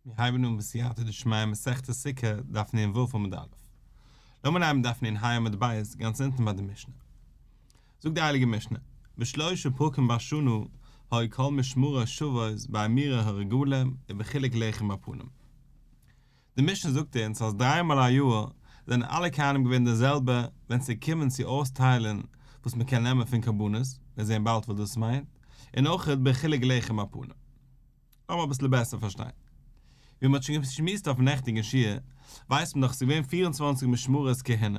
מיר הייבן אן בסייעתא דשמיא מסכת סוכה דף נ"ו עמוד א'. לאמיר אנהייבן דף נ"ה עמוד ב', גאנץ אונטן ביי די משנה. זאגט די הייליגע משנה, בשלושה פרקים בשנה היו כל משמרות שוות באימורי הרגלים ובחילוק לחם הפנים. די משנה זאגט אונז אז דריי מאל א יאר זענען אלע כהנים געווען די זעלבע ווען ס'איז געקומען צו אויסטיילן וואס מ'קען נעמען פון קרבנות, מיר זעען באלד וואס דאס מיינט, און אויך בחילוק לחם הפנים. לאמיר אביסל בעסער פארשטיין. ווי מ'האט שוין געשמועסט אויפן נעכטיגן שיעור, ווייסט מען דאך ס'איז געווען 24 משמרות כהונה.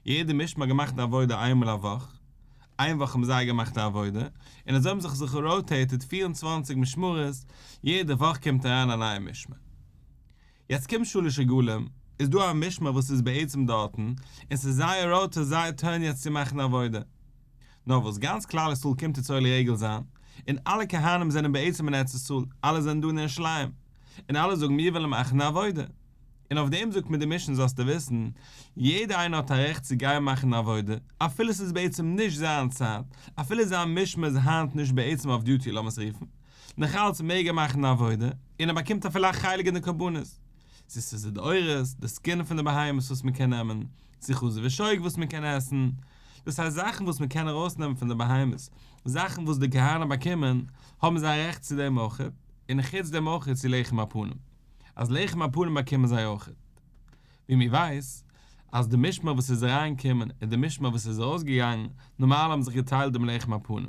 יעדע משמר האט געמאכט די עבודה איינמאל א וואך, איין וואך האבן זיי געמאכט די עבודה, און אזוי האבן זיך זיך געראוטעיטעד 24 משמרות, יעדע וואך קומט אריין א נייע משמר. יעצט קומט שלש רגלים, איז דא א משמר וואס איז בעצם דארטן, און ס'איז זייער ראוטע זייער turn יעצט צו מאכן עבודה. נאר וואס גאנץ כלל ישראל קומט יעצט עולה רגל זיין, און אלע כהנים זענען בעצם אין ארץ ישראל, אלע זענען דא אין ירושלים, און אלע זאגן מיר ווילן מאכן א עבודה. און אויף דעם זאגט מיר די משנה זאלסטו וויסן, יעדער איינער האט א רעכט צו גיין מאכן א עבודה, אפילו ס'איז בעצם נישט זיין צייט, אפילו זיין משמר איז היינט נישט בעצם אויף duty לאמיר עס רופן, נאכאלץ מעג ער מאכן א עבודה, און ער באקומט אפילו א חלק אין די קרבנות. צו ס'איז די עורות, די skin פון די בהמות וואס מ'קען נעמען, צו חזה ושוק וואס מ'קען עסן, דאס הייסט זאכן וואס מ'קען ארויסנעמען פון די בהמות, זאכן וואס די כהנים באקומען, האבן זיי רעכט צו דעם אויך, און חוץ דעם אויך צו לחם הפנים, אז לחם הפנים באקומען זיי אויך. ווי מיר ווייס, אז די משמר וואס איז אריינגעקומען און די משמר וואס איז ארויסגעגאנגען, נארמאל האבן זיך געטיילט דעם לחם הפנים.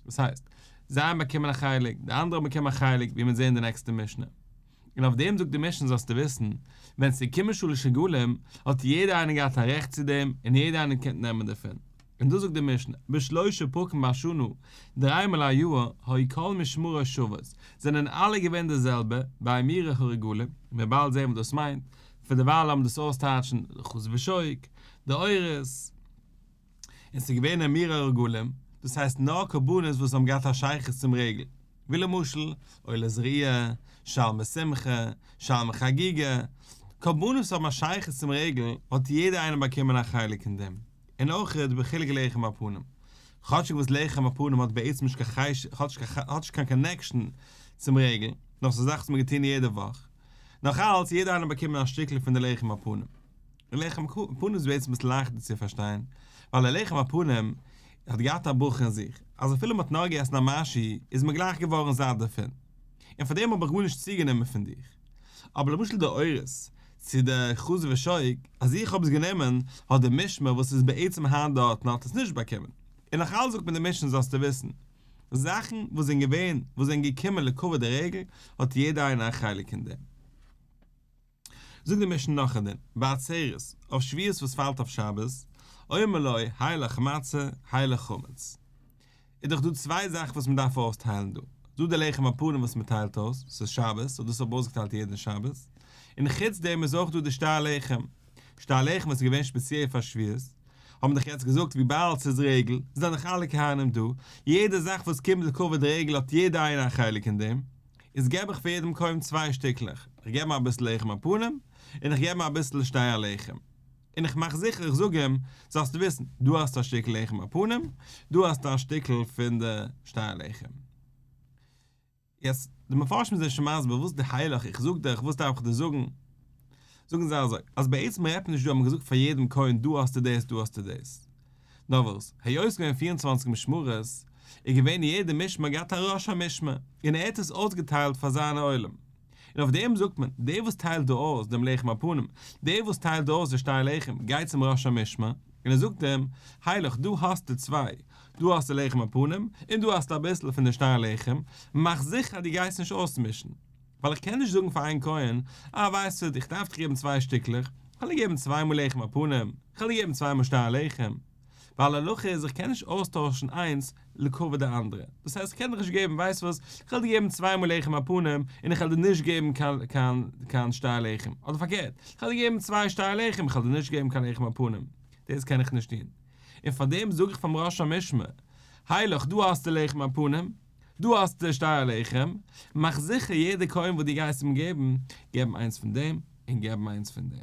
דאס הייסט, זיי האבן באקומען א חלק, די אנדערע האבן באקומען א חלק, ווי מיר זעען די נעקסטע משנה. און אויף דעם זאגט די משנה זאלסטו וויסן, ווען ס'איז געקומען שלש רגלים, האט יעדער איינער געהאט א רעכט צו דעם, און יעדער איינער קען נעמען דערפון. און דאס זאגט די משנה, בשלושה פרקים בשנה, דריי מאל א יאר, היו כל משמרות שוות, זענען אלע געווען די זעלבע, באימורי הרגלים, מיר באלד זען וואס דאס מיינט, פאר דערווייל לאמיר דאס אויסטייטשן, חזה ושוק, די עורות, און ס'איז געווען אימורי הרגלים, דאס הייסט נאר קרבנות וואס האבן געהאט א שייכות צום רגל, ווי למשל, עולת ראיה, שלמי שמחה, שלמי חגיגה, קרבנות וואס האבן א שייכות צום רגל, האט יעדער איינער באקומען א חלק אין דעם, און אויך בחילוק לחם הפנים, כאטשיג וואס לחם הפנים האט בעצם נישט קיין האט נישט קיין connection צום רגל, נאר ס'איז א זאך וואס מ'האט געטון יעדע וואך, נאך אלץ יעדער איינער באקומען א שטיקל פון די לחם הפנים. לחם הפנים איז בעצם אביסל לייכטער צו פארשטיין, ווייל די לחם הפנים האט געהאט א ברכה אין זיך, אז אפילו מ'האט נאר געגעסן א משהו, איז מען גלייך געווארן זאט דערפון, און פאר דעם האב איך גארנישט צוגענומען פון דיך. אבער למשל די עורות, צו די חזה ושוק, אז איך האב עס גענומען, האט די משמר וואס איז בעצם היינט דארטן האט עס נישט באקומען. און נאך אלץ זאגט מען די משנה זאלסטו וויסן, זאכן וואס זענען געווען, וואס זענען געקומען לכבוד די רגל, האט יעדער איינער א חלק אין דעם. זאגט די משנה נאך א דין, בעצרת, אויף שבועות וואס פאלט אויף שבת, אומר לו, הילך מצה, הילך חמץ. איז דאך דא צוויי זאכן וואס מען דארף אויסטיילן דא. דא די לחם הפנים וואס מען טיילט אויס, ס'איז שבת, so דאס האב איך אויסגעטיילט יעדן שבת. און חוץ דעם איז אויך דא די שתי הלחם. שתי הלחם וואס איז געווען ספעציעל פאר שבועות, האבן דאך יעצט געזאגט וויבאלד ס'איז רגל, זענען דאך אלע כהנים דא, יעדע זאך וואס קומט לכבוד רגל האט יעדער איינער א חלק אין דעם. איז געב איך פאר יעדעם קודם צוויי שטיקלעך, איך געב אים אביסל לחם הפנים, און איך געב אים אביסל שתי הלחם. און איך מאך זיכער איך זאג אים, זאלסטו וויסן, דא האסטו א שטיקל לחם הפנים, דא האסטו א שטיקל פון די שתי הלחם. יעצט, די מפרשים זענען שוין מסביר וואס די הילך, איך זאג דיך, וואס דארף איך דיר זאגן? זאגן זיי אזוי, אז בעצם רעדט מען נישט דא האט מען געזאגט פאר יעדעם כהן דא האסטו דאס דא האסטו דאס. נאר וואס, היות ס'געווען 24 משמרות, איז געווען יעדע משמר געהאט א ראש המשמר, און ער האט עס אויסגעטיילט פאר זיינע עולים. און אויף דעם זאגט מען, דער וואס טיילט דא אויס דעם לחם הפנים, דער וואס טיילט דא אויס די שתי לחם, גייט צום ראש המשמר, און ער זאגט אים, הילך, דא האסטו צוויי, דא האסטו לחם הפנים, און דא האסטו אביסל פון די שתי לחם, מאך זיכער אז דו גייסט נישט אויסמישן. ווייל איך קען נישט זאגן פאר איין כהן, אה ווייסטו, איך דארף דיך געבן צוויי שטיקלעך, איך וועל דיר געבן צוויי מאל לחם הפנים, איך וועל דיר געבן צוויי מאל שתי הלחם. ווייל הלכה איז איך קען נישט אויסטוישן איינס לכבוד די אנדערע. דאס הייסט איך קען דיך נישט געבן, ווייסט וואס, איך וועל דיר געבן צוויי מאל לחם הפנים, און איך וועל דיר נישט געבן קיין קיין קיין שתי הלחם. אדער פארקערט, איך וועל דיר געבן צוויי שתי הלחם, איך וועל דיר נישט געבן קיין לחם הפנים. דאס קען איך נישט טון. און פאר דעם זאג איך פאר'ן ראש המשמר, הילך דא האסטו לחם הפנים, דא האסטו שתי הלחם, מאך זיכער יעדער כהן וואס דו גייסט אים געבן, געב אים איינס פון דעם, און געב אים איינס פון דעם.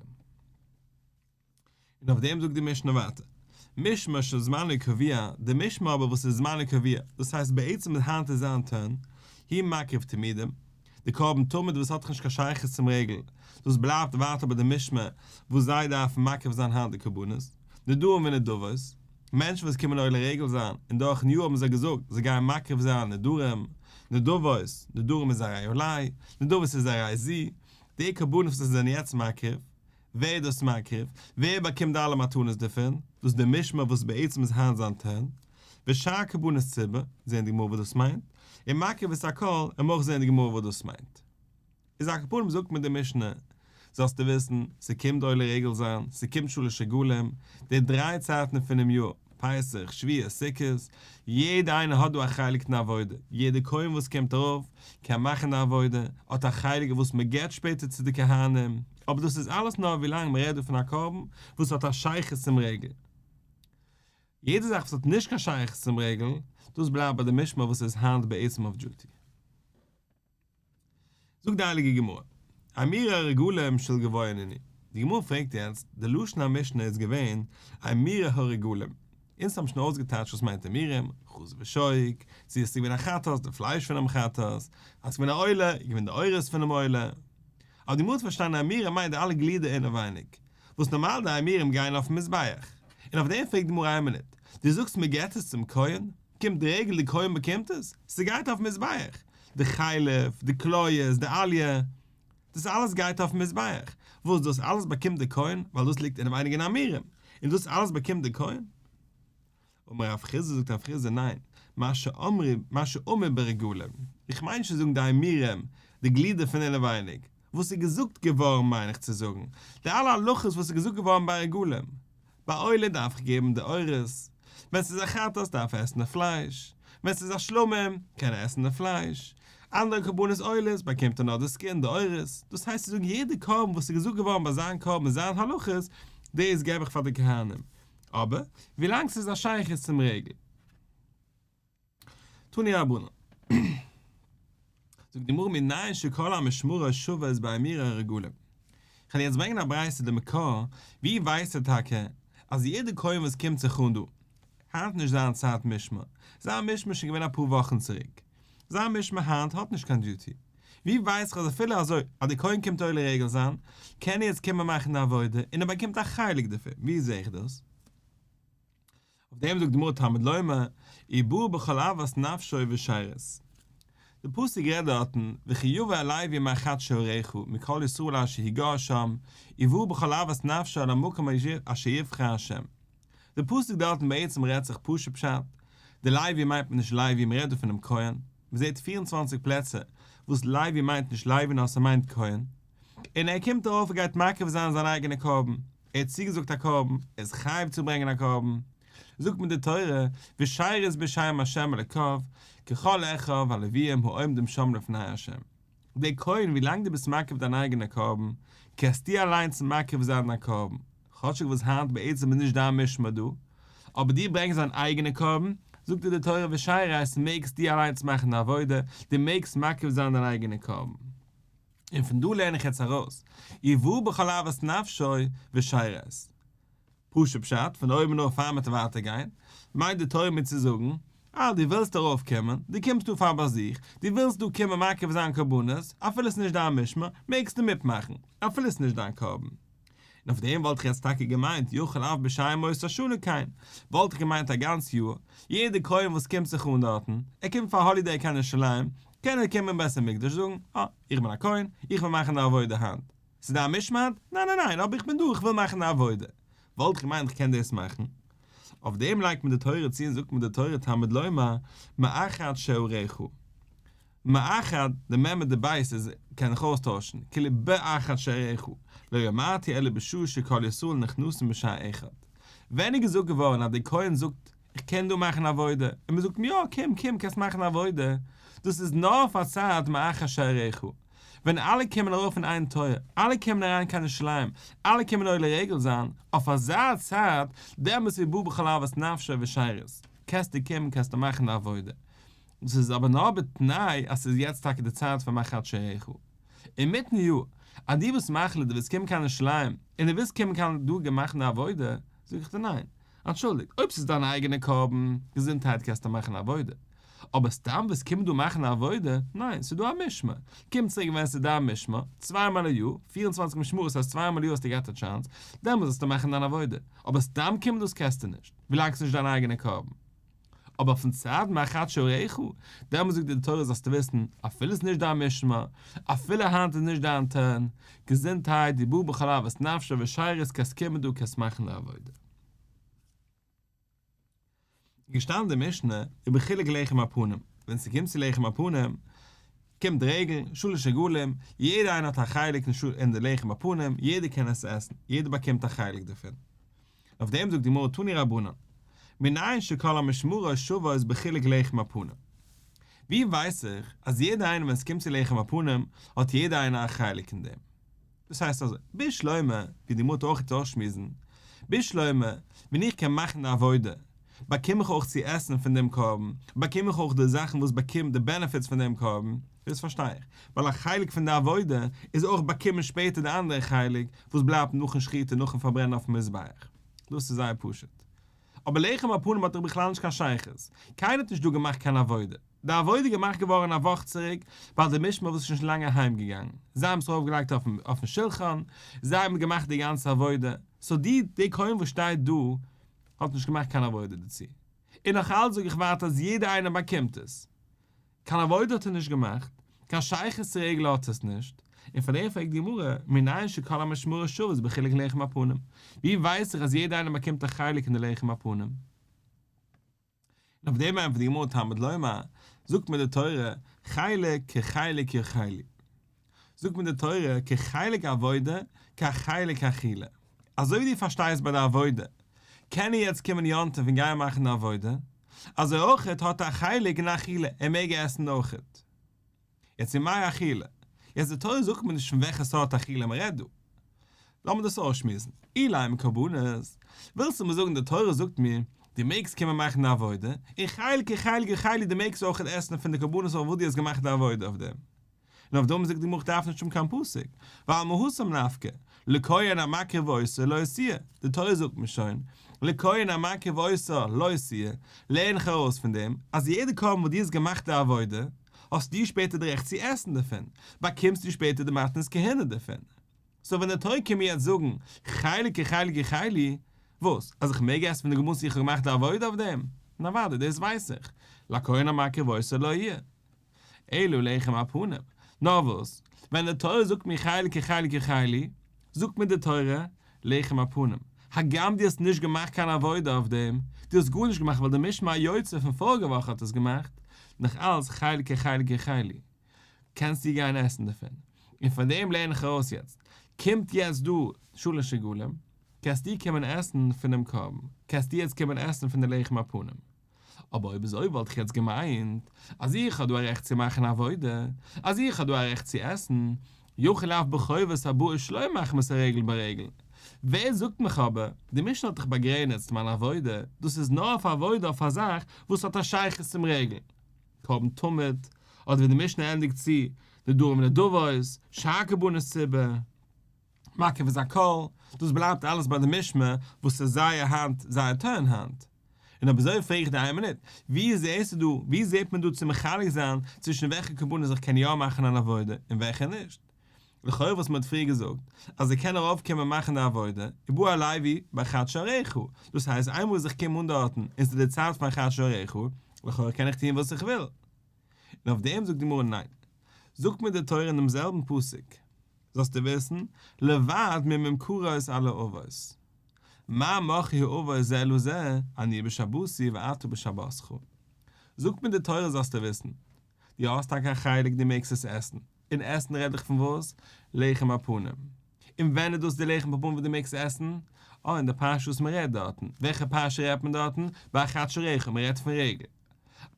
און אויף דעם זאגט די משנה ווייטער, משמר שזמנו קבוע, די משמר אבער וואס איז זמנו קבוע, דאס הייסט בעצם איז היינט איז זיין turn, הוא מקריב תמידים, די קרבן תמיד וואס האט דאך נישט קיין שייכות צום רגל, דאס בלייבט ווייטער ביי די משמר וואס זיי דארפן מקריב זיין היינט די קרבנות, נדרים ונדבות, מענטשן וואס קומען עולה רגל זיין, און דורכן יאר האבן זיי געזאגט זיי גייען מקריב זיין נדרים, נדבות, נדרים איז הרי עלי, נדבות איז הרי זו, די קרבנות וואס זיי זענען יעצט מקריב, ווער איז דאס מקריב? ווער באקומט די אלע מתנות דערפון? דאס איז די משמר וואס בעצם איז היינט זיין turn. ושאר קרבנות ציבור, זעהן די גמרא וואס דאס מיינט, און מקריב את הכל, און מ'אויך זעהן די גמרא וואס דאס מיינט. איז על כל פנים זאגט מיר די משנה, זאלסטו וויסן, ס'קומט עולה רגל זיין, ס'קומט שלש רגלים, די דריי צייטן פונעם יאר, פסח, שבועות, סוכות, יעדע איינער האט דא א חלק אין עבודה, יעדע כהן וואס קומט ארויף, קען מאכן די עבודה, האט א חלק וואס מען געבט שפעטער צו די כהנים, אבער דאס איז אלעס נאר ווילאנג מען רעדט דא פון א קרבן וואס האט א שייכות צום רגל. יעדע זאך וואס האט נישט קיין שייכות צום רגל, דאס בלייבט ביי די משמר וואס איז היינט בעצם אויף duty. זאגט די הייליגע גמרא, אימורי הרגלים של גבוה נינהו, די גמרא פרעגט יעצט, די לשון המשנה איז געווען אימורי הרגלים, אונז האבן שוין אויסגעטייטשט וואס מיינט אימורים, חזה ושוק, צו עס איז געווען א חטאת, די פלייש פונעם חטאת, אז עס איז געווען א עולה, איז געווען די עורות פונעם עולה. אבער די גמרא האט פארשטאנען אימורים מיינט די אלע גלידער אינעווייניג, וואס נארמאל די אימורים גייען אויפן מזבח, און אויף דעם פרעגט די גמרא איין מינוט, דו זאגסט מען געבט עס צום כהן, קומט די רגל די כהן באקומט עס, ס'גייט אויפן מזבח, די חלב, די כליות, די אליה, דאס אלעס גייט אויפן מזבח, וואס דאס אלעס באקומט די כהן, ווייל דאס ליגט אינעווייניג אין אימורים, און דאס אלעס באקומט די כהן. אמר רב חסדא זאגט רב חסדא ניין, מה שאמרו, מה שאמור ברגלים, איך מיין נישט צו זאגן די אימורים, די גלידער פון אינעווייניג, וואס איז געזאגט געווארן מיין איך צו זאגן, די אלע הלכות וואס איז געזאגט געווארן ביי רגלים, ביי עולה דארף איך געבן די עורות, ווען ס'איז א חטאת דארף ער עסן די פלייש, ווען ס'איז א שלמים קען ער עסן די פלייש, אנדערע קרבנות עולות באקומט ער נאר די skin די עורות, דאס הייסט צו זאגן יעדע קרבן וואס איז געזאגט געווארן ביי זיין קרבן זיין הלכות, דאס געב איך פאר די כהנים, אבער ווילאנג ס'איז א שייכות צום רגל. תנו רבנן. זאגט די גמרא מנין שכל המשמרות שוות באימורי הרגלים. כ'וועל יעצט ברענגען א ברייתא די מקור, ווי ווייסט ער טאקע אז יעדע כהן וואס קומט זיך אן דא, היינט נישט זיין צייט משמר, זיין משמר איז שוין געווען אפאר וואכן צוריק, זיין משמר היינט האט נישט קיין duty, ווי ווייס איך אז אפילו אזוי אז די כהן קומט עולה רגל זיין, קען ער יעצט קומען מאכן די עבודה און ער באקומט א חלק דערפון, ווי זעה איך דאס? אויף דעם זאגט די גמרא תלמוד לומר, ובא בכל אוות נפשו ושרת. די פסוק רעדט דארטן, וכי יבא הלוי מאחד שעריך מכל ישראל אשר הוא גר שם, ובא בכל אוות נפשו אל המקום אשר יבחר ה'. די פסוק דארטן בעצם רעדט זיך פשוט פשט, די לוי מיינט מען נישט לוי מען רעדט דא פונעם כהן, מען זעט 24 פלעצער וואס לוי מיינט נישט לוי נאר ס'מיינט כהן, און ער קומט ארויף און גייט מקריב זיין זיין אייגענע קרבן, ער האט צוגעזאגט א קרבן, ער איז חייב צו ברענגען א קרבן, זאגט מיר די תורה, ושרת בשם ה' אלוקיו, ככל אחיו הלוויים העומדים שם לפני ה'. דער כהן, ווי לאנג דו ביסט מקריב דיין אייגענע קרבן, קענסטו אליינס מקריב זיין דיין קרבן, כאטשיג וואס היינט בעצם איז נישט דיין משמר דא, אבער דו ברענגסט דיין אייגענע קרבן, זאגט דיר די תורה ושרת מעגסט דו אליינס מאכן די עבודה, דו מעגסט מקריב זיין דיין אייגענע קרבן. און פון דא לערן איך יעצט ארויס, ובא בכל אוות נפשו ושרת. פשוט פשט, פון אויבן אויף פאר מ'וועט ווייטער גיין, מיינט די תורה מיר צו זאגן, אה דו ווילסט ארויף קומען, דו קומסט דא פאר באזוך, דו ווילסט דא קומען מקריב זיין קרבנות, אפילו ס'איז נישט דיין משמר, מעגסטו מיטמאכן, אפילו ס'איז נישט דיין קרבן. און אויף דעם וואלט איך יעצט טאקע געמיינט יכול אף בשאר ימות השנה כן, וואלט איך געמיינט א גאנץ יאר, יעדער כהן וואס קומט זיך אן דארטן, ער קומט פאר holiday קיין ירושלים, קען ער קומען אין בית המקדש זאגן, אה, איך בין א כהן, איך וויל מאכן די עבודה היינט. ס'איז דיין משמר? ניין ניין ניין, אבער איך בין דא, איך וויל מאכן די עבודה. וואלט איך געמיינט איך קען דאס מאכן. אויף דעם לייגט מיר די תורה צו און זאגט מיר די תורה תלמוד לומר, מאחד שעריך. מאחד, די מ' מיט די בית איז קען איך אויסטוישן, כאילו באחד שעריך, לא אמרתי אלא בשעה שכל ישראל נכנסים בשער אחד. ווען איז געזאגט געווארן אז דער כהן זאגט איך קען דא מאכן עבודה, און מען זאגט אים יא קום קום קענסט מאכן עבודה, דאס איז נאר אויף א צייט מאחד שעריך, ווען אלע קומען ארויף אין איין טויער, אלע קומען אריין קיין ירושלים, אלע קומען עולה רגל זיין, אויף אזא צייט, דעמאלטס איז ובא בכל אוות נפשו ושרת, קענסטו קומען קענסטו מאכן די עבודה. דאס איז אבער נאר בתנאי אז ס'איז יעצט טאקע די צייט פון מאחד שעריך. אינמיטן יאר, אז דו ביסט מחליט דו ווילסט קומען קיין ירושלים, און דו ווילסט קומען קיין דא מאכן די עבודה, זאג איך דיר ניין, אנטשולדיגט, אויב ס'איז דיין אייגענע קרבן, געזונטהייט קענסטו מאכן עבודה. אבער סתם וואס קומט דא מאכן א עבודה, ניין, ס'איז דא א משמר, קום צוריק ווען ס'איז דיין משמר, צוויי מאל א יאר, 24 משמרות הייסט צוויי מאל א יאר האסטו געהאט א chance, דעמאלס זאלסטו מאכן דיין עבודה, אבער סתם קומען דאס קענסטו נישט, ווילאנג ס'איז נישט דיין אייגענע קרבן. אבער פון צד מאחד שעריך, דעמאלס זאגט דיר די תורה זאלסטו וויסן, אפילו ס'איז נישט דיין משמר, אפילו היינט איז נישט דיין turn, געזונטהייט, ובא בכל אוות נפשו ושרת קענסט קומען דא קענסט מאכן די עבודה. געשטאנען די משנה איבער חילוק לחם הפנים, ווען ס'קומט צו לחם הפנים, קומט רגל, שלש רגלים, יעדער איינער האט א חלק אין די לחם הפנים, יעדער קען עס עסן, יעדער באקומט א חלק דערפון. אויף דעם זאגט די גמרא תנו רבנן, מנין שכל המשמרות שוות בחילוק לחם הפנים? ווי ווייס איך אז יעדער איינער ווען ס'קומט צו לחם הפנים האט יעדער איינער א חלק אין דעם? דאס הייסט אזוי, בשלמא, ווי די גמרא וועט אויך אויסשמועסן, בשלמא, ווען איך קען מאכן די עבודה, באקום איך אויך צו עסן פון דעם קרבן, באקום איך אויך די זאכן וואס באקומט די benefits פון דעם קרבן, דאס פארשטיי איך, ווייל א חלק פון די עבודה איז אויך באקומען שפעטער די אנדערע חלק וואס בלייבט נאכן שחיטה נאכן פארברענען אויפן מזבח. דאס איז זייער פשוט. אבער לחם הפנים האט דאך בכלל נישט קיין שייכות, קיינער האט נישט דא געמאכט קיין עבודה, די עבודה איז געמאכט געווארן א וואך צוריק ביי די משמר וואס איז שוין לאנג אהיים געגאנגען, זיי האבן עס ארויף געלייגט אויפן שולחן, זיי האבן געמאכט די גאנצע עבודה, so די די כהן וואס שטייט דא האט נישט געמאכט קיין עבודה דערצו, און נאך אלץ זאג איך ווייטער אז יעדער איינער באקומט עס, קיין עבודה האט ער נישט געמאכט, קיין שייכות צו רגל האט עס נישט, און פאר דעם פרעגט די גמרא, מנין שכל המשמרות שוות בחילוק לחם הפנים, ווי ווייס איך אז יעדער איינער באקומט א חלק אין די לחם הפנים? און אויף דעם ענטפערט די גמרא תלמוד לומר, זאגט מיר די תורה, חלק כחלק יאכלו. זאגט מיר די תורה, כחלק עבודה, כחלק אכילה. אזוי ווי דו פארשטייסט ביי די עבודה, קען ער יעצט קומען יום טוב און גיין מאכן די עבודה, אזוי אויכעט האט ער א חלק אין אכילה, ער מעג עסן אויכעט. יעצט אין מאי אכילה? יעצט די תורה זאגט מיר נישט פון וועלכע סארט אכילה מען רעדט דא. לאמיר דאס אויסשמועסן. אילימא קרבנות, ווילסטו מיר זאגן די תורה זאגט מיר, דו מעגסט קומען מאכן די עבודה, און חלק כחלק יאכלו דו מעגסט אויכעט עסן פון די קרבנות אויף וואס דו האסט געמאכט די עבודה אויף דעם. און אויף דעם זאגט די גמרא כ'דארף נישט האבן קיין פסוק, ווייל מהתם נפקא, לכהן המקריב אותה לא תהיה, די תורה זאגט מיר שוין, לכהן המקריב אותה לו תהיה, לערן איך ארויס פון דעם, אז יעדע קרבן וואס דו האסט געמאכט די עבודה, האסטו שפעטער די רעכט צו עסן דערפון, באקומסטו שפעטער די מתנות כהונה דערפון. so ווען די תורה קומט מיר יעצט זאגן, חלק כחלק יאכלו, וואס? אז איך מעג עסן פון די קרבנות איך האב געמאכט די עבודה אויף דעם? נו אוודאי, דאס ווייס איך. לכהן המקריב אותה לא יהיה. אלא לחם הפנים. נאר וואס, ווען די תורה זאגט מיר חלק כחלק יאכלו, זאגט מיר די תורה, לחם הפנים. הגם דו האסט נישט געמאכט קיין עבודה אויף דעם, דו האסט גארנישט געמאכט ווייל די משמר היוצא פון פאריגע וואך האט עס געמאכט, נאך אלץ חלק כחלק יאכלו. קענסטו גיין עסן דערפון. און פון דעם לערן איך ארויס יעצט. קומט יעצט דא שלש רגלים, קענסטו קומען עסן פונעם קרבן, קענסטו יעצט קומען עסן פון די לחם הפנים. אבער אויב אזוי וואלט איך יעצט געמיינט אז איך האב דא א רעכט צו מאכן עבודה, אז איך האב דא א רעכט צו עסן, יכול אף בחובות הבאות שלא מחמת הרגל ברגל. ווער זאגט מיך אבער, די משנה האט דאך באגרעניצט מיין עבודה, דאס איז נאר אויף עבודה אויף א זאך וואס האט א שייכות צום רגל. קרבן תמיד, אדער ווי די משנה ענדיגט צו, נדרים ונדבות, שאר קרבנות ציבור. מקריב איז א קול, דאס בלייבט אלעס ביי די משמר וואס איז זייער היינט זייער turn היינט. און אויב אזוי פרעג איך דיר איין מינוט, ווי זעסטו דא, ווי זעט מען דא צו מחלק זיין צווישן וועלכע קרבנות איך קען יא מאכן אן עבודה און וועלכע נישט? לכאו' וואס מען האט פריער געזאגט אז ער קען ארויף קומען מאכן די עבודה, ובא הלוי באחד שעריך, דאס הייסט איינמאל אז איך קום אן דארטן און ס'איז די צייט פון אחד שעריך, לכאו' קען איך טון וואס איך וויל. און אויף דעם זאגט די גמרא ניין. זאגט מיר די תורה אין דעם זעלבן פסוק, זאלסטו וויסן, לבד מממכרות על האבות. מה מכרו האבות זה לזה, אני בשבתי ואתה בשבתך. זאגט מיר די תורה זאלסטו וויסן, דו האסט טאקע א חלק דו מעגסט עס עסן, און עסן רעד איך פון וואס? לחם הפנים. און ווען איז דאס די לחם הפנים וואס דו מעגסט עסן? אה, אין די פרשה וואס מען רעדט דארטן. וועלכע פרשה רעדט מען דארטן? באחד שעריך, מען רעדט פון רגל.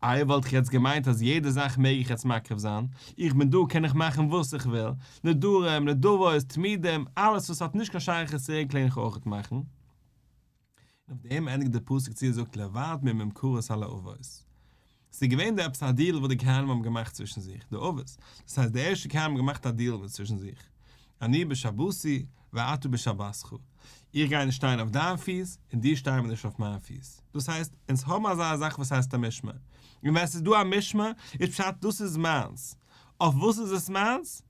איי וואלט איך יעצט געמיינט אז יעדע זאך מעג איך יעצט מקריב זיין, איך בין דא קען איך מאכן וואס איך וויל, נדרים, נדבות, תמידים, אלעס וואס האט נישט קיין שייכות צו רגל קען איך אויכעט מאכן. און אויף דעם ענדיגט דער פסוק צו און זאגט לבד מממכרות על האבות. ס'איז געווען דא עפעס א deal וואס די כהנים האבן געמאכט צווישן זיך, די אבות, דאס הייסט די ערשטע כהנים האבן געמאכט א deal צווישן זיך. אני בשבתי ואתה בשבתך, איך גיי נישט שטיין אויף דיין פיס און דו שטיי מיר נישט אויף מיין פיס. דאס הייסט, אונז האבן אזא זאך וואס הייסט א משמר, און ווען עס איז דא א משמר איז פשט דאס איז מיינס. אויף וואס איז עס מיינס?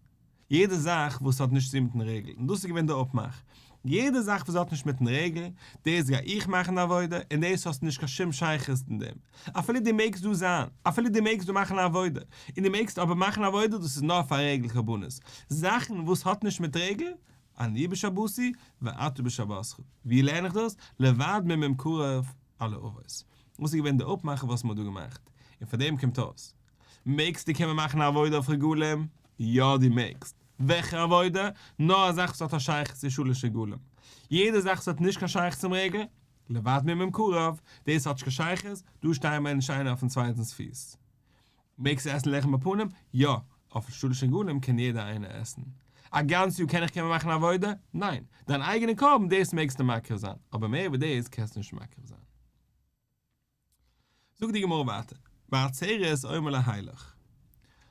יעדע זאך וואס האט נישט צו מיטן רגל, און דאס איז געווען די אפמאך, יעדע זאך וואס האט נישט מיטן רגל, דאס גיי איך מאכן די עבודה, און דאס האסטו נישט קיין שום שייכות אין דעם, אפילו דו מעגסט דא זיין, אפילו דו מעגסט דא מאכן א עבודה, און דו מעגסט אבער מאכן א עבודה, דאס איז נאר פאר רגל קרבנות, זאכן וואס האט נישט מיט רגל, אני בשבתי ואתה בשבתך, ווי לערן איך דאס? לבד ממום קרב על האבות, דאס איז געווען די אפמאך וואס מען האט דא געמאכט, און פאר דעם קומט אויס, מעגסטו קומען מאכן א עבודה אויף רגלים? יא דו מעגסט. וועלכע עבודה? נאר א זאך וואס האט א שייכות צו שלש רגלים. יעדע זאך וואס האט נישט קיין שייכות צום רגל, לבד ממום קרב, דאס האט נישט קיין שייכות, דא שטייען מיר נישט איינער אויפן צווייטנס פיס. מעגסטו עסן לחם הפנים? יא, אויף שלש רגלים קען יעדער איינער עסן. א גאנץ יאר קען איך קומען מאכן עבודה? ניין. דיין אייגענע קרבן דאס מעגסטו מקריב זיין, אבער מער ווי דאס קענסטו נישט מקריב זיין. זאגט די גמרא ווייטער, בעצרת אומר לו הילך.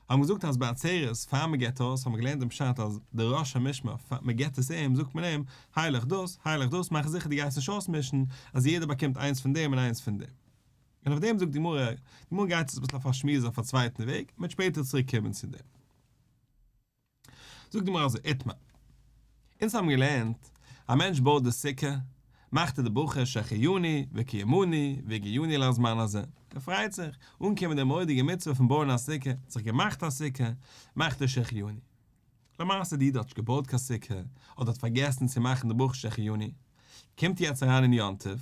האבן געזאגט אז בעצרת פאר מען געבט אויס האבן מיר געלערנט דעם פשט אז דער ראש המשמר פאר מען געבט עס אים זאגט מען אים הילך דאס הילך דאס מאך זיכער דו גייסט נישט אויסמישן אז יעדער באקומט איינס פון דעם און איינס פון דעם. און אויף דעם זאגט די גמרא, די גמרא גייט עס אביסל אויף א שמועס אויף א צווייטן וועג, מען וועט שפעטער צוריק קומען צו דעם. זאגט די גמרא אזוי, איתמר. אונז האבן געלערנט, א מענטש בויט די סוכה, מאכט ער די ברכה שהחיינו וקיימנו והגיענו לזמן הזה, ער פרייט זיך, אנגעקומען די מורא'דיגע מצוה פון בויען א סוכה, האט זיך געמאכט א סוכה, מאכט ער שהחיינו. למעשה די איד האט נישט געבויט קיין סוכה, אדער האט פארגעסן צו מאכן די ברכה שהחיינו, קומט יעצט אריין אין יום טוב,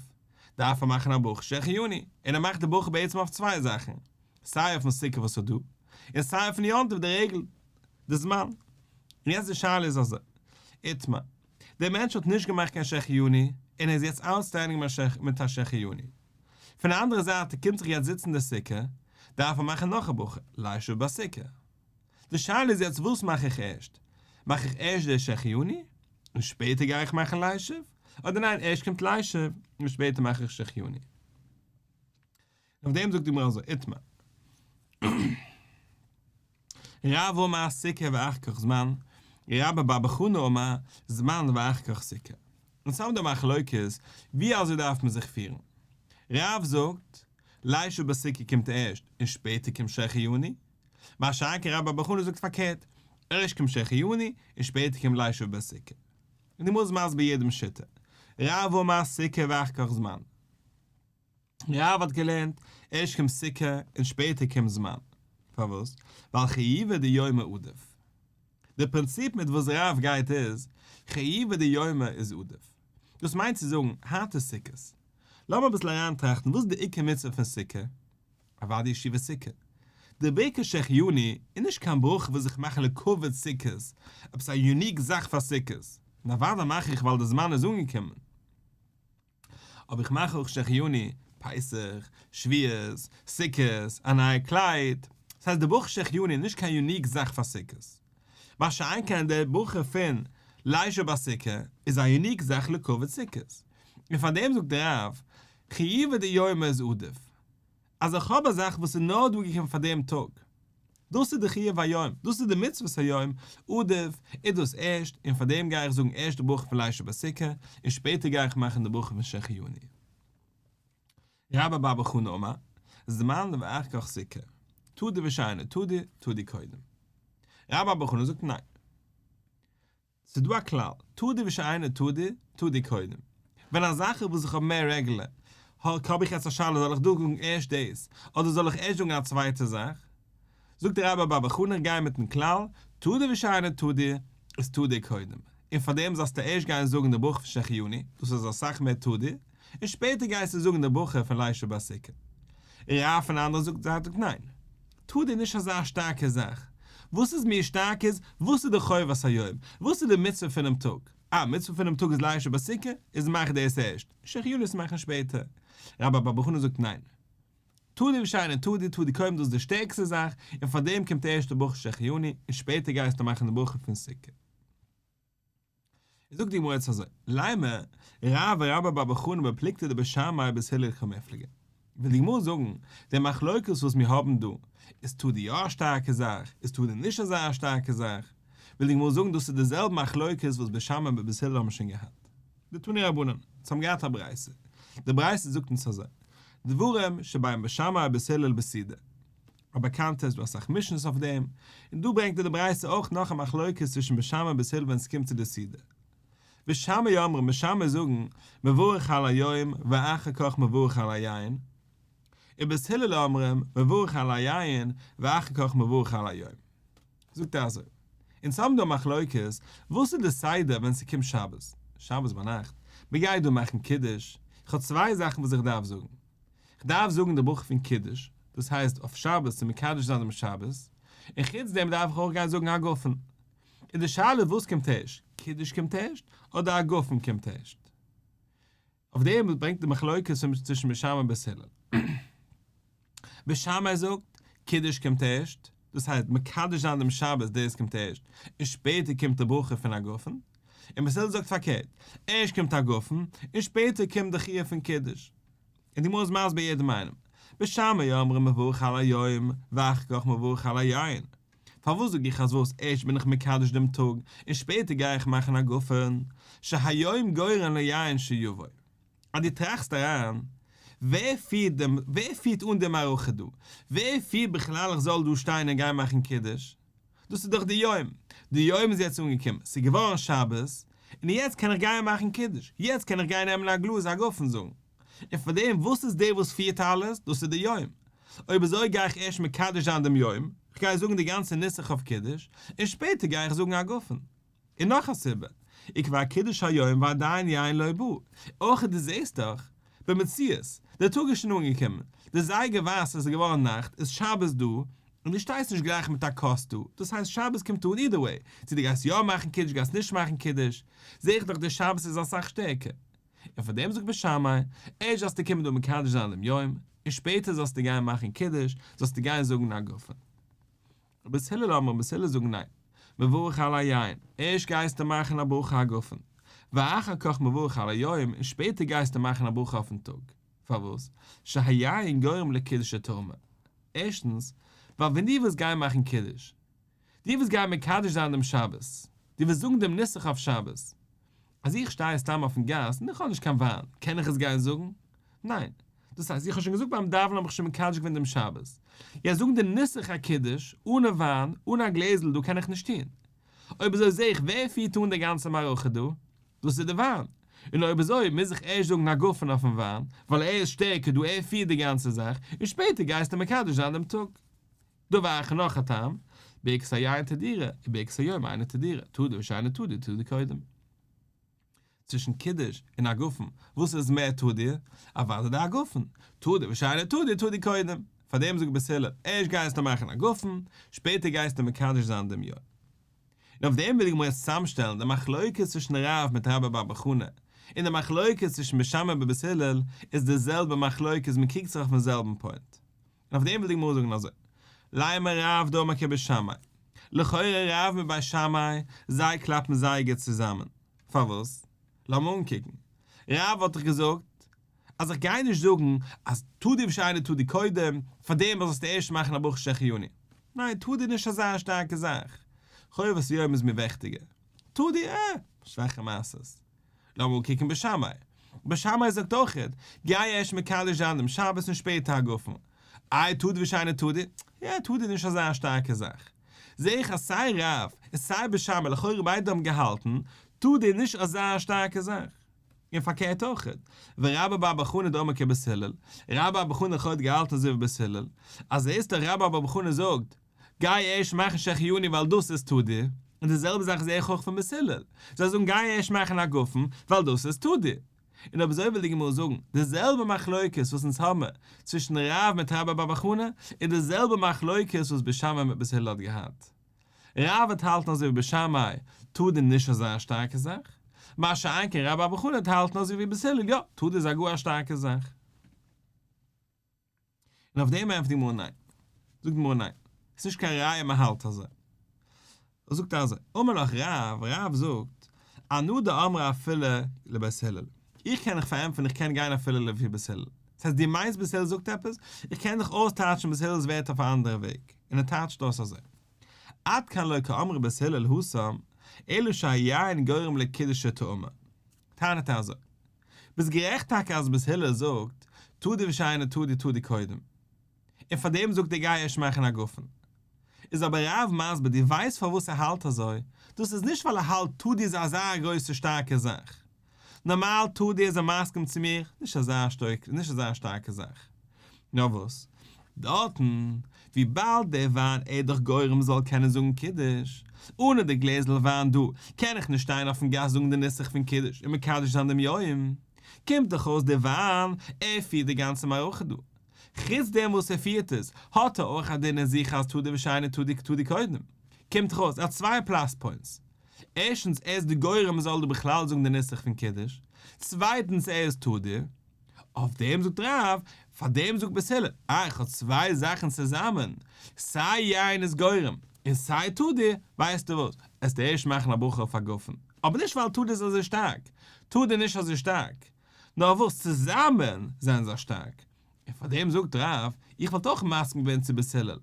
דארף ער מאכן א ברכה שהחיינו, און ער מאכט די ברכה בעצם אויף צוויי זאכן, סיי אויפן סוכה וואס איז דא, און סיי אויפן יום טוב די רגל, די זמן. און יעצט די שאלה איז אזוי, איתמר, דער מענטש האט נישט געמאכט קיין שהחיינו, און ער איז יעצט outstanding מיט א שהחיינו. פון די אנדערע זייט ער קומט זיך יעצט זיצן אין די סוכה, דארף ער מאכן נאך א ברכה, לישב בסוכה. די שאלה איז יעצט וואס מאך איך ערשט? מאך איך ערשט די שהחיינו, און שפעטער גיי איך מאכן לישב? אדער ניין ערשט קומט לישב, און שפעטער מאך איך שהחיינו? אויף דעם זאגט די גמרא אזוי, איתמר. רב אמר סוכה ואחר כך זמן, רבה בר בר חנה אמר זמן ואחר כך סוכה. אונז האבן דא מחלוקת ווי אזוי דארף מען זיך פירן. רב זאגט, לישב בסוכה קומט ערשט און שפעטער קומט שהחיינו. מה שאין כן רבה בר בר חנה זאגט פארקערט, ערשט קומט שהחיינו און שפעטער קומט לישב בסוכה. און די גמרא איז מסביר יעדעם שיטה. רב אמר סוכה ואחר כך זמן. רב האט געלערנט, ערשט קומט סוכה און שפעטער קומט זמן. פארוואס? ווייל חיובא דיומא עדיף. די פרינציפ מיט וואס רב גייט איז, חיובא דיומא איז עדיף. דאס מיינט צו זאגן, היינט איז סוכות. לאמיר אביסל אריינטראכטן וואס איז די עיקר מצוה פון סוכה? אוודאי ישיבת סוכה. די ברכת שהחיינו איז נישט קיין ברכה וואס איך מאך לכבוד סוכות, עפעס א unique זאך פאר סוכות. און אוודאי מאך איך ווייל די זמן איז אנגעקומען. אבער איך מאך אויך שהחיינו, פסח, שבועות, סוכות, א נייע קלייד, דאס הייסט די ברכה שהחיינו איז נישט קיין unique זאך פאר סוכות. מה שאין כן די ברכה פון לישב בסוכה איז א unique זאך לכבוד סוכות. און פאר דעם זאגט דער רב, חיובא דיומא איז עדיף. אז איך האב א זאך וואס איז נאר דא געקומען פאר דעם טאג, דאס איז די חיוב היום, דאס איז די מצוות היום, עדיף איז דאס ערשט, און פאר דעם גיי איך זאגן ערשט די ברכה פון לישב בסוכה, און שפעטער גיי איך מאכן די ברכה פון שהחיינו. רבה בר בר חנה אמר, זמן ואחר כך סוכה, תדיר ושאינו תדיר, תדיר קודם. רבה בר בר חנה זאגט ניין. ס'איז דא א כלל, תדיר ושאינו תדיר, תדיר קודם. ווען א זאך איז וואס איך האב מער רעגולער, האב איך יעצט א שאלה זאל איך דא זאגן ערשט דאס, אדער זאל איך ערשט זאגן א צווייטע זאך? זאגט דער רבה בר בר חנה איך גיי מיטן כלל, תדיר ושאינו תדיר, איז תדיר קודם. און פארדעם זאלסטו ערשט גיין זאגן די ברכה פון שהחיינו, דאס איז אסאך מער תדיר, און שפעטער גייסטו זאגן די ברכה פון לישב בסוכה. רב פון אנדערע זאגט זייט זאגט ניין. תדיר איז נישט אזא שטארקע זאך. וואס איז מיר שטארק איז, וואס איז די חובת היום? וואס איז די מצוה פונעם טאג? אה, מצוה פונעם טאג איז לישב בסוכה, איז מאך דאס ערשט, שהחיינו איז מאכן שפעטער. רבה בר בר חנה זאגט ניין. תדיר ושאינו תדיר, תדיר קודם דאס איז די שטערקסטע זאך, און פארדעם קומט ערשט די ברכה שהחיינו, און שפעטער גייסטו מאכן די ברכה פון סוכה. זאגט די גמרא יעצט אזוי, לימא רב ורבה בר בר חנה בפלוגתא דבית שמאי ובית הלל קמיפלגי. וויל די גמרא זאגן, די מחלוקת וואס מיר האבן דא, איז תדיר יא א שטארקע זאך, איז תדיר נישט אזא שטארקע זאך? וויל די גמרא זאגן דאס איז די זעלבע מחלוקת וואס בית שמאי מיט בית הלל האבן שוין געהאט. דתנו רבנן, אונז האבן געהאט א ברייתא, די ברייתא זאגט אונז אזוי, דברים שבין בית שמאי ובית הלל בסעודה, א באקאנטע איז דא אסאך משניות אויף דעם, און דא ברענגט ער די ברייתא אויך נאך א מחלוקת צווישן בית שמאי און בית הלל ווען עס קומט צו די סעודה. בית שמאי אומרים, בית שמאי זאגן, מברך על היום ואחר כך מברך על היין, און בית הלל אומרים, מברך על היין ואחר כך מברך על היום. זאגט ער אזוי, אונז האבן דא א מחלוקת, וואס איז די סדר ווען ס'קומט שבת, שבת ביינאכט, מ'גייט דא מאכן קידוש, איך האב צוויי זאכן וואס איך דארף זאגן, איך דארף זאגן די ברכה פון קידוש, דאס הייסט אויף שבת צו מקדש זיין דעם שבת, און חוץ דעם דארף איך אויך גיין זאגן הגפן. איז די שאלה וואס קומט ערשט, קידוש קומט ערשט, אדער הגפן קומט ערשט? אויף דעם ברענגט די מחלוקת צווישן בית שמאי און בית הלל. בית שמאי זאגט, קידוש קומט ערשט, דאס הייסט מקדש זיין דעם שבת דאס קומט ערשט, און שפעטער קומט די ברכה פון הגפן. און בית הלל זאגט פארקערט, ערשט קומט הגפן, און שפעטער קומט די חיוב פון קידוש. און די גמרא איז מסביר יעדעם איינעם, בית שמאי אומרים מברך על היום ואחר כך מברך על היין. פארוואס זאג איך אז וואס ערשט בין איך מקדש דעם טאג און שפעטער גיי איך מאכן הגפן, שהיום גורם ליין שיבוא. אז דו טראכסט אריין, ווער פירט דעם, ווער פירט אן די מערכה דא? ווער פירט בכלל איך זאל דא שטיין און גיין מאכן קידוש? דאס איז דאך די יום, די יום איז יעצט אנגעקומען, ס'איז געווארן שבת, און יעצט קען איך גיין מאכן קידוש, יעצט קען איך גיין נעמען א גלאז הגפן זאגן. און פאר דעם וואס איז דער וואס פירט אלעס? דאס איז די יום. אויב אזוי גיי איך ערשט מקדש זיין דעם יום, איך גיי זאגן די גאנצע נוסח אויף קידוש, און שפעטער גיי איך זאגן הגפן. און נאך א סיבה, וכבר קידוש היום ועדיין יין לא בא, אויך דו זעסט דאך, במציאות, דער טאג איז שוין אנגעקומען, דער זייגער ווייזט עס איז געווארן נאכט, איז שבת דא, און דו שטייסט נישט גלייך מיט א כוס דא, דאס הייסט שבת קומט אן either way, צו דו גייסט יא מאכן קידוש גייסט נישט מאכן קידוש, זע איך דאך דער שבת איז אסאך שטערקער. און פאר דעם זאגט בית שמאי, ערשט זאלסטו קומען דא מקדש זיין דעם יום, און שפעטער זאלסטו גיין מאכן קידוש, זאלסטו גיין זאגן הגפן. בית הלל אומרים, בית הלל זאגן ניין, מברך על היין, ערשט גייסטו מאכן א ברכה הגפן, ואחר כך מברך על היום, און שפעטער גייסטו מאכן א ברכה אויפן טאג. פארוואס? שהיין גורם לקידושא טעמא. ערשטנס, ווייל ווען דו וועסט גיין מאכן קידוש, דו וועסט גיין מקדש זיין דעם שבת, דו וועסט זאגן דעם נוסח אויף שבת, אז איך שטיי סתם אויפן גאס און איך האב נישט קיין וויין, קען איך עס גיין זאגן? ניין. דאס הייסט, איך האב שוין געזאגט ביים דאווענען האב איך שוין מקדש געווען דעם שבת. יעצט זאגן די נוסח הקידוש אן א וויין, אן א גלעזל דא קען איך נישט טון. אויב אזוי זע איך ווער פירט אן די גאנצע מערכה דא? דאס איז די וויין. און אויב אזוי מוז איך ערשט זאגן הגפן אויפן וויין, ווייל ער איז שטערקער דא, ער פירט די גאנצע זאך, און שפעטער גייסטו מקדש זיין דעם טאג. דבר אחר נאך א טעם, ברכת היין תדירה, וברכת היום אינה תדירה, תדיר ושאינו תדיר תדיר קודם. צווישן קידוש און הגפן, וואס איז מער תדיר? אוודאי די הגפן, תדיר ושאינו תדיר תדיר קודם. פאר דעם זאגט בית הלל, ערשט גייסטו מאכן הגפן, שפעטער גייסטו מקדש זיין דעם יום. און אויף דעם וויל די גמרא יעצט צוזאמשטעלן די מחלוקת צווישן רב מיט רבה בר בר חנה, און די מחלוקת צווישן בית שמאי און בית הלל איז די זעלבע מחלוקת, מען קריגט זיך אויפן זעלבן point. און אויף דעם וויל די גמרא זאגן אזוי, לימא רב דאמר כבית שמאי, לכאורה רב מיט בית שמאי, זיי קלאפן זייער גוט צוזאמען, פארוואס? לאמיר אנקוקן, רב האט דאך געזאגט אז איך גיי נישט זאגן אז תדיר ושאינו תדיר קודם, פאר דעם זאלסטו ערשט מאכן א ברכה שהחיינו, ניין תדיר איז נישט אזא שטארקע זאך, חובת היום איז מיר וויכטיגער, תדיר אה, שוואכע מעשות. לאמיר אנקוקן בית שמאי. בית שמאי זאגט אויכעט, גיי ערשט מקדש זיין דעם שבת און שפעטער הגפן. איי תדיר ושאינו תדיר? יא, תדיר איז נישט אזא שטארקע זאך. זע איך אז סיי רב און סיי בית שמאי לכאורה ביידע האבן געהאלטן, תדיר איז נישט אזא שטארקע זאך. און פארקערט אויכעט, ורבה בר בר חנה דאמר כבית הלל, רבה בר בר חנה לכאורה האט געהאלטן אזוי ווי בית הלל, אז זעסט דאך רבה בר בר חנה זאגט, גיי ערשט מאכן שהחיינו ווייל דאס איז תדיר, און די זעלבע זאך זעה איך אויך פון בית הלל, זיי זאגן גיי ערשט מאכן הגפן ווייל דאס איז תדיר. און אויב אזוי וויל די גמרא זאגן, די זעלבע מחלוקת וואס אונז האמער צווישן רב מיט רבה בר בר חנה, איז די זעלבע מחלוקת וואס בית שמאי מיט בית הלל האט געהאט. רב וועט האלטן אזוי ווי בית שמאי, תדיר נישט אזא שטארקע זאך, מה שאין כן רבה בר בר חנה וועט האלטן אזוי ווי בית הלל, יא, תדיר איז א גאר א שטארקע זאך. און אויף דעם ענטפערט די גמרא ניין. זאגט די גמרא ניין, עס איז נישט קיין ראיה מען האלט אזוי. ער זאגט אזוי, אמר לך רב, רב זאגט, אנא דאמרי אפילו לבית הלל. איך קען דיך פארענטפערן איך קען גיין אפילו לפי בית הלל. דאס הייסט דו מיינסט בית הלל זאגט עפעס? איך קען דיך אויסטייטשן בית הלל'ס ווערטער אויף א אנדערע וועג. און ער טייטשט אויס אזוי. עד כאן לא קאמרי בית הלל התם, אלא שהיין גורם לקידוש שתאמר. טענה'ט ער אזוי. ביסט גערעכט טאקע אז בית הלל זאגט, תדיר ושאינו תדיר תדיר קודם. און פאר דעם זאגט ער גיי ערשט מאכן הגפן. איז אבער רב מסביר דו ווייסט פארוואס ער האלט אזוי, דאס איז נישט ווייל ער האלט תדיר איז אזא גרויסע שטארקע זאך. נארמאל תדיר איז ער מסכים צו מיר, נישט אזא נישט אזא שטארקע זאך. נאר וואס? דארטן, וויבאלד דער וויין איז דאך גורם זאל קענען זאגן קידוש, אנע די גלעזל וויין דא, קען איך נישט שטיין אויפן גאס זאגן די נוסח פון קידוש און מקדש זיין דעם יום. קומט דאך אויס דער וויין, ער פירט די גאנצע מערכה דא. חוץ דעם וואס ער פירט עס, האט ער אויך א דין אין זיך אז תדיר ושאינו תדיר תדיר קודם. קומט דאך אויס, ער האט צוויי plus points. ערשטנס, ער איז די גורם מ'זאל דא בכלל זאגן די נוסח פון קידוש. צווייטנס, ער איז תדיר. אויף דעם זאגט רב, פאר דעם זאגט בית הלל, אה איך האב צוויי זאכן צוזאמען, סיי יין איז גורם, און סיי תדיר, ווייסטו וואס, עסטו ערשט מאכן א ברכה אויף הגפן, אבער נישט ווייל תדיר איז אזוי שטארק, תדיר נישט אזוי שטארק, נאר וואס צוזאמען זענען זיי שטארק, און פאר דעם זאגט רב, איך וואלט אויך מסכים געווען צו בית הלל,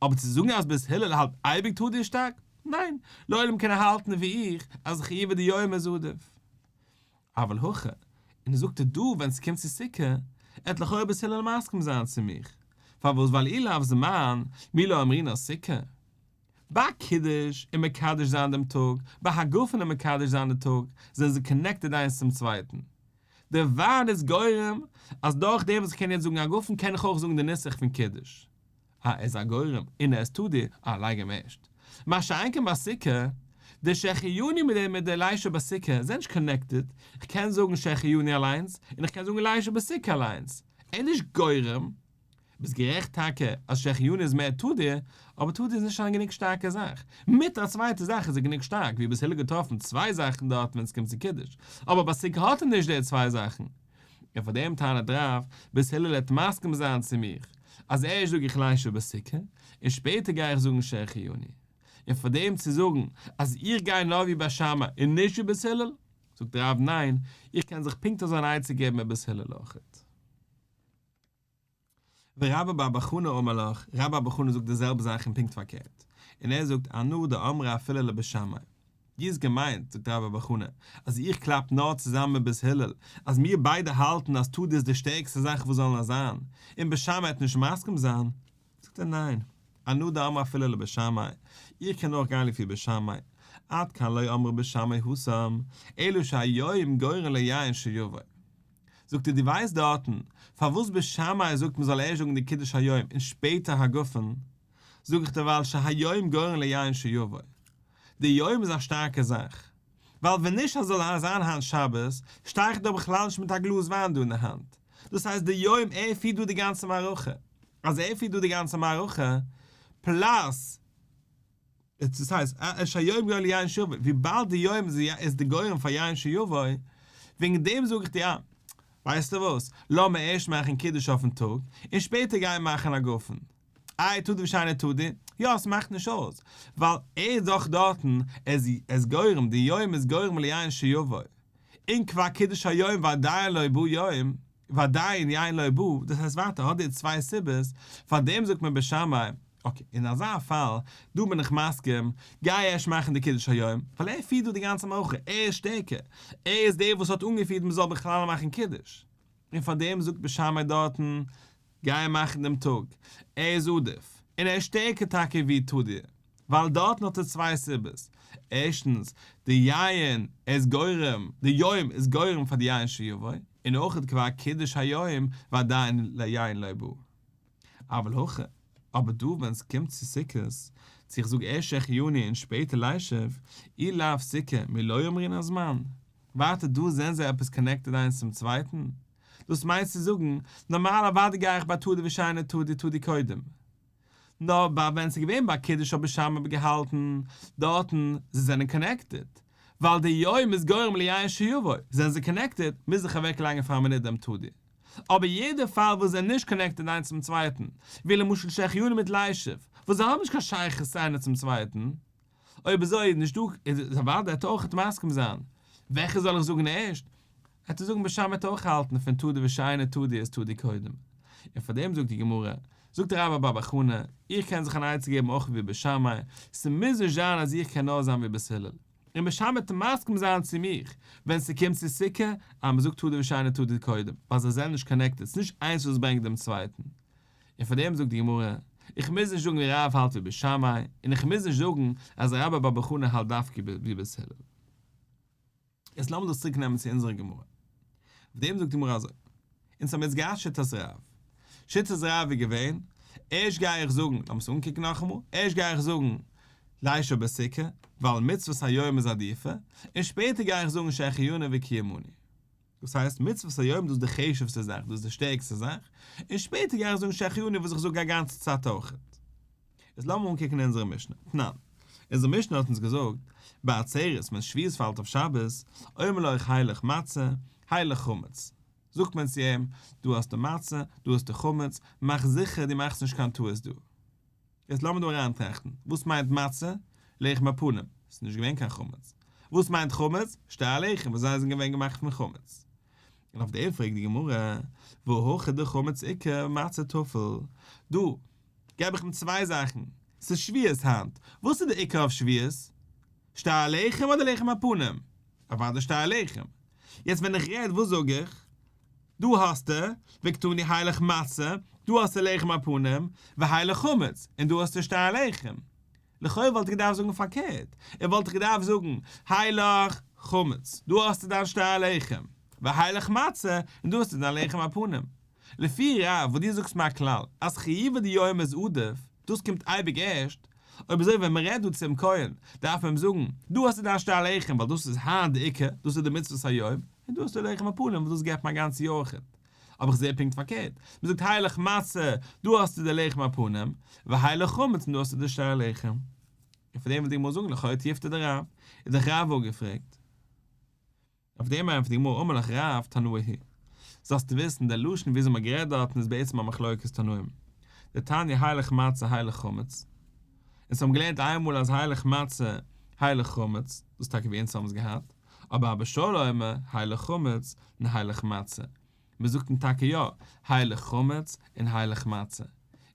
אבער צו זאגן אז בית הלל האלט אייביג תדיר שטארק, ניין, לעולם קען ער האלטן ווי איך, אז חיובא דיומא איז עדיף. אבל הכא, און זאגט ער דא ווען ס'קומט צו סוכה, עט לכאורה בית הלל מסכים זיין צו מיך, פארוואס ווייל אי לאו זמן, מי לא אמרינן סוכה. ביי קידוש און מקדש זיין דעם טאג, ביי הגפן און מקדש זיין די טאג, זענען זיי connected איינס צום צווייטן. דער וויין איז גורם אז דורך דעם וואס איך קען יעצט זאגן הגפן קען איך אויך זאגן די נוסח פון קידוש. אה, ער איז א גורם און ער איז תדיר, אה, לייג אים ערשט. מה שאין כן ביי סוכה, די שהחיינו מיט די מיט די לישב בסוכה זענען נישט connected, איך קען זאגן שהחיינו אליינס, און איך קען זאגן לישב בסוכה אליינס. ער איז נישט גורם. ביסט גערעכט טאקע אז שהחיינו איז מער תדיר, אבער תדיר איז נישט א גענוג שטארקע זאך. מיט א צווייטע זאך איז ער גענוג שטארק, ווי בית הלל געטראפן צוויי זאכן דארט ווען עס קומט צו קידוש, אבער ביי סוכה האט ער נישט די צוויי זאכן. און פאר דעם טענה'ט רב, בית הלל העט מסכים זיין צו מיך, אז ערשט זאג איך לישב בסוכה, און שפעטער גיי איך זאגן שהחיינו. און פאר דעם צו זאגן אז איך גיי נאר ווי בית שמאי און נישט ווי בית הלל, זאגט רב ניין, איך קען זיך פונקט אזוי אן עצה געבן מיט בית הלל אויכעט. ורבה בר בר חנה אמר לך, רבה בר בר חנה זאגט די זעלבע זאך און פונקט פארקערט, און ער זאגט אנא דאמרי אפילו לבית שמאי. דו האסט געמיינט, זאגט רבה בר בר חנה, אז איך קלאפ נאר צוזאמען מיט בית הלל, אז מיר ביידע האלטן אז תדיר איז די שטערקסטע זאך וואס זאל נאר זיין, און בית שמאי וועט נישט מסכים זיין? זאגט ער ניין, אנא דאמרי אפילו לבית שמאי, איך קען אויך גיין לפי בית שמאי, עד כאן לא אמרי בית שמאי התם, אלא שהיום גורם ליין שיבוא. זאגט ער דו ווייסט דארטן פארוואס בית שמאי זאגט מען זאל ערשט זאגן די קידוש היום און שפעטער הגפן, זאג איך דיר ווייל שהיום גורם ליין שיבוא, די יום איז א שטארקע זאך, ווייל ווען נישט אז זאל זיין היינט שבת, שטיי איך דא בכלל נישט מיט א גלאז וויין דא אין די האנט, דאס הייסט די יום ער פירט דא די גאנצע מערכה, אז ער פירט דא די גאנצע מערכה, plus. דאס הייסט, שהיום גורם ליין שיבוא, וויבאלד די יום איז די גורם פאר יין שיבוא, וועגן דעם זאג איך דיר, אה, ווייסטו וואס, לאמיר ערשט מאכן קידוש אויפן טאג, און שפעטער גיין מאכן הגפן. איי תדיר ושאינו תדיר? יא, עס מאכט נישט אויס, ווייל ער איז דאך דארטן, ער איז גורם, די יום איז גורם ליין שיבוא. און כבר קידוש היום ועדיין לא בא יום, ועדיין יין לא בא, דאס הייסט ווייטער האט די צוויי סיבות, פאר דעם זאגט מען בית שמאי, okay, אין אזא פאל, דא בין איך מסכים, גיי ערשט מאכן די קידוש היום, ווייל ער פירט דא די גאנצע מערכה, ער איז שטערקער, ער איז דער וואס האט אנגעפירט מען זאל בכלל מאכן קידוש, און פאר דעם זאגט בית שמאי דארטן, גיי מאכן דעם טאג, ער איז עדיף, און ער איז שטערקער טאקע ווי תדיר, ווייל דארטן האט ער צוויי סיבות, ערשטנס, די יין איז גורם, די יום איז גורם פאר די יין שיבוא, און אויך כבר קידוש היום ועדיין ליין לא בא. אבל הכא, אבער דא ווען ס'קומט צו סוכות, צו איך זאג ערשט שהחיינו און שפעטער לישב, אי לאו סוכה מי לא אמרינן זמן. ווייטער דא זענען זיי עפעס connected איינס צום צווייטן? דאס מיינט צו זאגן, נארמאל אוודאי גיי איך ביי תדיר ושאינו תדיר תדיר קודם. נאר ביי ווען ס'איז געווען ביי קידוש האט בית שמאי געהאלטן דארטן זיי זענען connected, ווייל די יום איז גורם ליין שיבוא, זענען זיי connected, מוז איך אוועק לייגן פאר א מינוט דעם תדיר. אבער יעדע פאל וואס זענען נישט connected איינס צום צווייטן, ווי למשל שהחיינו מיט לישב, וואס זיי האבן נישט קיין שייכות איינער צום צווייטן, אויב אזוי איז נישט דא, איז אוודאי וועט ער אויכעט מסכים זיין. וועלכע זאל איך זאגן ערשט? וועט ער זאגן בית שמאי וועט אויך האלטן פון תדיר ושאינו תדיר איז תדיר קודם. און פאר דעם זאגט די גמרא. זאגט רבה בר בר חנה, איך קען זיך אן עצה געבן אויך ווי בית שמאי, ס'מוז נישט זיין אז איך קען נאר זיין ווי בית הלל. און בית שמאי וועט מסכים זיין צו מיך ווען ס'קומט צו סוכה אז מ'זאגט תדיר ושאינו תדיר קודם, ווייל זיי זענען נישט connected, ס'נישט איינס וואס ברענגט דעם צווייטן. און פאר דעם זאגט די גמרא, איך מוז נישט זאגן ווי רב האלט ווי בית שמאי, און איך מוז נישט זאגן אז רבה בר בר חנה האלט דווקא ווי בית הלל. יעצט לאמיר דאס צוריק נעמען צו אונזערע גמרא. אויף דעם זאגט די גמרא אזוי, אונז האבן יעצט געהאט שיטת רב. שיטת רב איז געווען, ערשט גיי איך זאגן, לאמיר עס אנקוקן נאכאמאל, ערשט גיי איך זאגן לישב בסוכה, ווייל מצוות היום איז עדיפא, און שפעטער גיי איך זאגן שהחיינו וקיימנו. דאס הייסט מצוות היום דאס איז די חשוב'סטע זאך, דאס איז די שטערקסטע זאך, און שפעטער גיי איך זאגן שהחיינו וואס איך זאג א גאנצע צייט אויכעט. איז לאמיר אנקוקן אונזערע משנה. תנן. אונזער משנה האט אונז געזאגט, בעצרת ווען שבועות פאלט אויף שבת, אומר לו הילך מצה, הילך חמץ. זאגט מען צו אים, דא האסטו מצה, דא האסטו חמץ, מאך זיכער דו מאכסט נישט קיין טעות דא. יעצט לאמיר דא אריינטראכטן, וואס מיינט מצה? לחם הפנים, ס'איז נישט געווען קיין חמץ. וואס מיינט חמץ? שתי הלחם וואס זיי זענען געווען געמאכט פון חמץ. און אויף דעם פרעגט די גמרא, והא הכא דחמץ עיקר מצה טפל, דא געב איך אים צוויי זאכן, ס'איז שבועות היינט, וואס איז די עיקר אויף שבועות? שתי הלחם אדער לחם הפנים? אוודאי שתי הלחם. יעצט ווען איך רעד וואס זאג איך? דא האסטו, וקתני הילך מצה, דא האסטו לחם הפנים, והילך חמץ, און דא האסטו שתי הלחם. לכאו' וואלט איך געדארפט זאגן פארקערט, איך וואלט געדארפט זאגן, הילך חמץ, דא האסטו דיין שתי הלחם, והילך מצה, און דא האסטו דיין לחם הפנים. לפי רב וואס דו זאגסט מיר א כלל אז חיובא דיומא איז עדיף, דאס קומט אייביג ערשט, אויב אזוי ווען מען רעדט דא צום כהן דארף מען אים זאגן, דא האסטו דיין שתי הלחם ווייל דאס איז היינט די עיקר, דאס איז די מצוות היום, און דא האסטו לחם הפנים וואס דאס געבט מען א גאנצע יאר אויכעט. אבער איך זע פונקט פארקערט, מען זאגט הילך מצה, דא האסטו די לחם הפנים, והילך חמץ און דא האסטו די שתי הלחם. און פאר דעם וויל די גמרא זאגן לכאו' תיובתא דרב, איז דאך רב אפגעפרעגט. אויף דעם ענטפערט די גמרא אמר לך רב תנאי היא. זאלסטו וויסן, דער לשון וויאזוי מ'האט גערעדט דארטן איז בעצם א מחלוקת תנאים. דתניא הילך מצה הילך חמץ. אונז האבן געלערנט איינמאל אז הילך מצה הילך חמץ, דאס איז טאקע ווי אונז האבן עס געהאט, אבער אבא שאול אומר הילך חמץ און הילך מצה. מען זאגט אים טאקע יא, הילך חמץ און הילך מצה.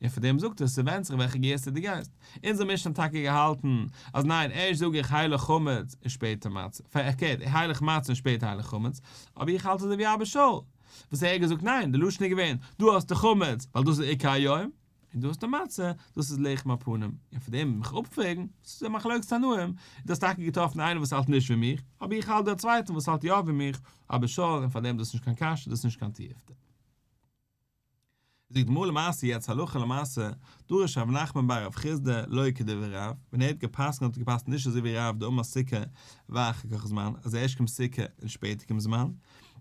און פאר דעם זאגט ער, ס'ווענדט זיך וועלכע גירסא דו גייסט. אונזער משנה האט טאקע געהאלטן אז ניין, ערשט זאג איך הילך חמץ און שפעטער מצה. פארקערט, הילך מצה און שפעטער הילך חמץ. אבער איך האלט אזוי ווי אבא שאול, וואס ער האט געזאגט ניין, די לשון איז געווען, דא האסטו חמץ, ווייל דאס איז עיקר היום. און דא האסטו מצה, דאס איז לחם הפנים, און פאר דעם מיך אפפרעגן, ס'איז א מחלוקת תנאים, דו האסט טאקע געטראפן איינער וואס האלט נישט ווי מיך, אבער איך האלט דער צווייטן וואס האלט יא ווי מיך, אבא שאול, און פאר דעם דאס איז נישט קיין קשיא, דאס איז נישט קיין תיובתא. זאגט די גמרא למעשה יעצט הלכה למעשה, דרש רב נחמן בר רב חסדא לא כדברי רב, ווען ער האט גע'פסק'נט האט ער גע'פסק'נט נישט אזוי ווי רב דאמר סוכה ואחר כך זמן, אז ערשט קומט סוכה און שפעטער קומט זמן,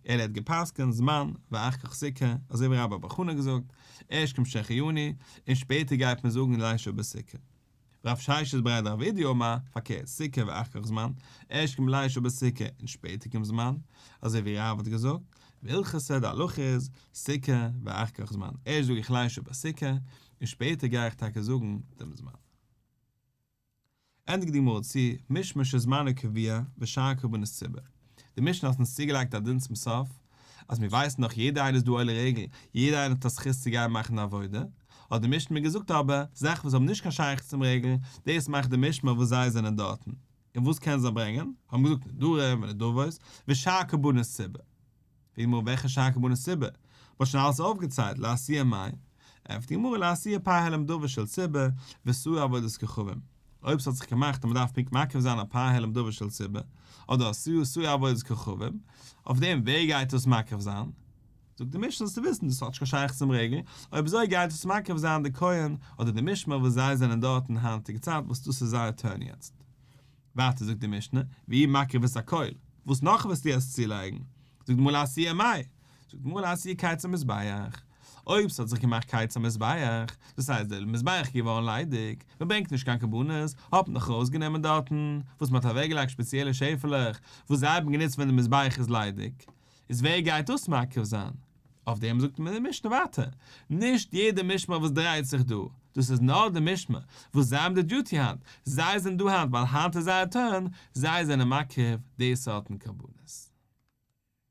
אלא ער האט גע'פסק'נט זמן ואחר כך סוכה, אזוי ווי רבה בר בר חנה האט געזאגט, ערשט קומט שהחיינו, און שפעטער גייט מען זאגן לישב בסוכה. רב ששת בריה דרב אידי אמר, פארקערט, סוכה ואחר כך זמן, ערשט קומט לישב בסוכה און שפעטער קומט זמן, אזוי ווי רב האט געזאגט, והלכתא די הלכה איז, סוכה ואחר כך זמן, ערשט זאג איך לישב בסוכה, און שפעטער גיי איך טאקע זאגן דעם זמן. ענדיגט די גמרא צו, משמר שזמנו קבוע ושאר קרבנות ציבור. די משנה האט אונז צוגעלייגט א דין צום סוף, אז מיר ווייסן דאך יעדער איינער איז דא עולה רגל, יעדער איינער האט א זכות צו גיין מאכן די עבודה, האט די משנה מיר געזאגט אבער, זאכן וואס האבן נישט קיין שייכות צום רגל, דאס מאכט די משמר וואס זיי זענען דארטן. און וואס קענען זיי ברענגען? האבן געזאגט נדרים ונדבות ושאר קרבנות ציבור. פרעגט די גמרא וועלכע שאר קרבנות ציבור? מ'האט שוין אלעס אויפגעציילט, לאתויי מאי? ענטפערט די גמרא לאתויי פר העלם דבר של ציבור ושעיר עבודת כוכבים. אויב ס'האט זיך געמאכט אז מ'דארף פונקט מקריב זיין א פר העלם דבר של ציבור, אדער א שעיר עבודת כוכבים, אויף דעם ווער גייט דאס מקריב זיין? זאגט די משנה זאלסטו וויסן דאס האט נישט קיין שייכות צום רגל, אויב אזוי גייט עס מקריב זיין די כהן אדער די משמר וואס זיי זענען דארט אין היינטיגע צייט וואס דאס איז זייער turn יעצט. ווייטער זאגט די משנה, והוא מקריב את הכל, וואס נאך וועסטו עס צולייגן? זאגט די גמרא לאתויי מאי? זאגט די גמרא לאתויי קיץ המזבח, אויב ס'האט זיך געמאכט קיץ המזבח, דאס הייסט דער מזבח איז געווארן ליידיג, מען ברענגט נישט קיין קרבנות, האט מען דאך ארויסגענומען דארטן, וואס מען האט אוועקגעלייגט שפעציעלע שעפעלעך וואס זיי האבן גענוצט ווען די מזבח איז ליידיג, איז ווער גייט דאס מקריב זיין? אויף דעם זאגט מיר די משנה ווייטער, נישט יעדע משמר וואס דרייט זיך דא, דאס איז נאר די משמר וואס זיי האבן די duty היינט, זיי זענען דא היינט ווייל היינט איז זייער turn, זיי זענען מקריב די סארטן קרבנות.